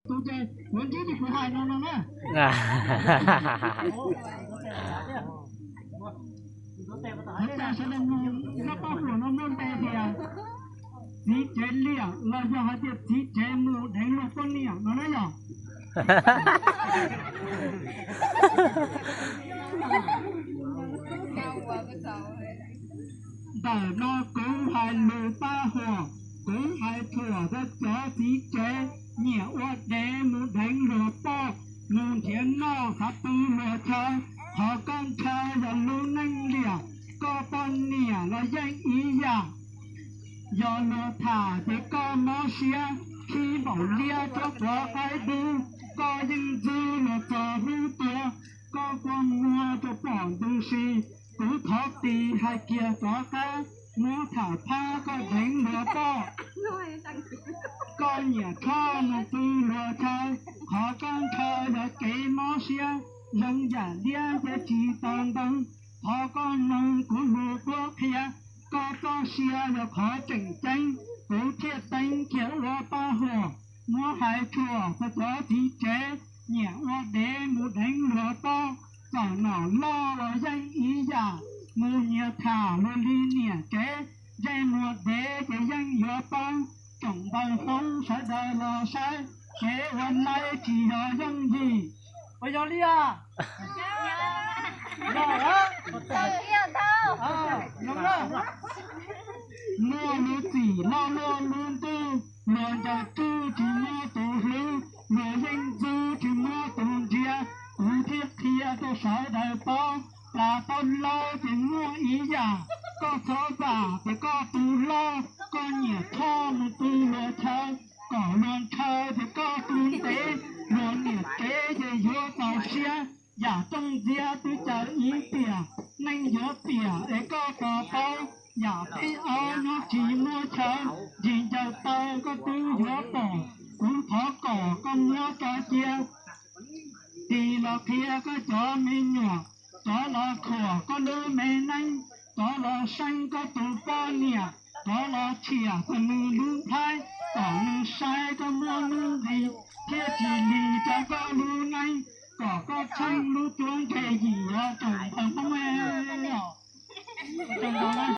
Tus ces kuv ntsib li kuv hais no no na. Sawv daws mloog, nyob pab huam no muaj npe tias txiv tsev liam los yog hais tias txiv tsev mus deev luag poj niam no na yog. Ntawm no kuv hais lus pab huam, kuv hais thuam rau cov txiv tsev nyiam ua dev mus deev luag poj, mus nrhiav noj xav pw luag chaw. Qhov koj ntshaw yog lub neej liam, koj poj niam los yeej ib yam. Yog luag tham ces koj mob siab, khib npaum liab tsuab quav qaib dub, koj yeej ntxub luag txog hnub tuag. Koj quaj muag rau pom ntu si, kuv thov tis hais kiag rov qab, muab tham phab koj deev luag poj. Koj nyiam tshoj mus pw luag chaw, qhov koj ntshaw yog kev mob siab, zoo yam liab thiab tsis tau ntoo. Thov koj mloog kuv lus qhuab qhia, koj txoj sia yog qhov tseem ceeb, kuv thiaj teeb kiag ua pab huam, muab hais thuam rau cov txiv tsev nyiam ua dev mus deev luag poj, txom nyom loj los yeej ib yam, mus nyias tham luag li niam tsev, ntsej muag dev ces yeej yuav paub, tsoom ntau hmoob sawv daws los saib, kev ua laib tsis yog yooj yim. Puas yog li os? Muaj lub txim loj luaj lub ntuj, luag ncaws tswj tsis muaj tus hlub, luag yeej ntxub tsis muaj tus ntsia, kuv thiaj qhia rau sawv daws paub, plas taub laub ces muaj ib yam, koj txhob vam ces koj tus loj, koj nyiam tshoj mus pw luag chaw, kom luag ntshaw ces koj tus ntev, luag niam tsev ces yuav txaus siab, yam rooj ntxiab twb caw ib tiam, neeg yuav tiam es koj puas paub, yam peb ob nyob tsis muaj chaw, ntsis ncaws taw koj twb yuav pom, kuv thov kom koj muab tso cia. Tis los qhia koj cov me nyuam, rov los khuam koj lub me neej, rov los seej koj tus poj niam, rov los tshiam rau nws lub nplhaib, kom nws saib koj muaj nuj nqis, thiaj tsis lig rau koj lub neej, kom koj tsheej lub cuab ntseg yim los tsoom npawg Hmoob.